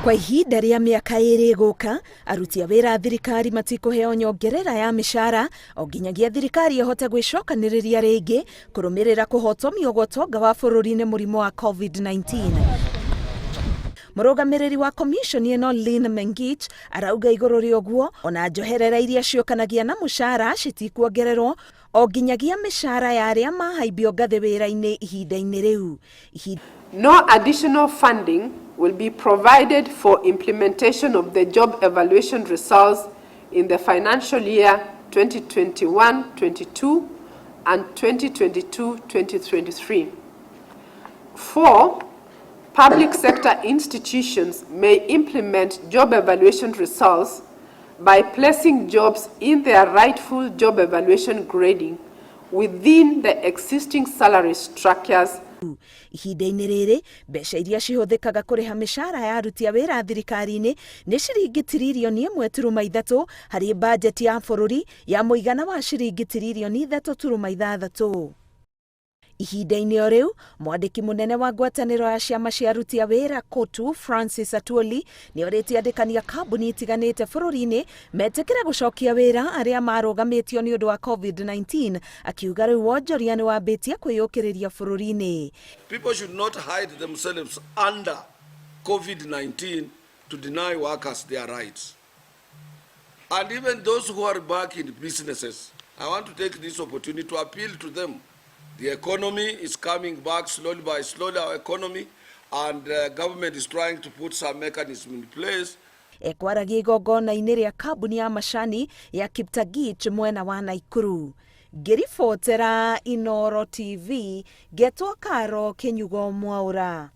Kwa ihinda rĩa mĩaka ĩrĩ ĩgũka, aruti a wĩra a thirikari matikũheo nyongerera ya mĩcara o nginyagia thirikari ĩhote gwĩcokanĩrĩria rĩngĩ kũrũmĩrĩra kũhotomio gwa ũtonga wa bũrũri nĩ mũrimũ wa COVID-19. Mũrũgamĩrĩri wa komishoni ĩno Lynn Mengich arauga igũrũ rĩa ũguo ona njoherera iria ciũkanagia na mũcara citikuongererwo o nginyagia mĩcara ya arĩa mahaimbio ngathĩ wĩra-inĩ ihinda-inĩ rĩu. No additional funding will be provided for implementation of the job evaluation results in the financial year 2021-22 and 2022-2023. 4, public sector institutions may implement job evaluation results by placing jobs in their rightful job evaluation grading within the existing salary structures. Ihinda-inĩ rĩrĩ, mbeca iria cihũthĩkaga kũrĩha mĩcara ya aruti a wĩra thirikari-inĩ nĩ ciringi tiririoni 1.3 harĩ bajeti ya bũrũri ya mũigana wa ciringi tiririoni 3.6. Ihinda-inĩ o rĩu, mwandĩki mũnene wa ngwatanĩro ya ciama cia aruti a wĩra KOTU Francis Atwoli nĩ orĩtie andĩkani a kambuni itiganĩte bũrũri-inĩ metĩkĩre gũcokia wĩra arĩa marũgamĩtio nĩ ũndũ wa COVID-19, akiuga rĩu wonjoria nĩ wambĩtie kwĩyũkĩrĩria bũrũri-inĩ. People should not hide themselves under COVID-19 to deny workers their rights. And even those who are back in businesses, I want to take this opportunity to appeal to them. The economy is coming back slowly by slowly, our economy, and the government is trying to put some mechanism in place. Ekwaragia igongona-inĩ rĩa kambuni ya macani ya Kiptagich mwena wa Naikuru. Ngĩribotera Inooro TV, ngetwo Karo Kĩnyugo Mwaũra.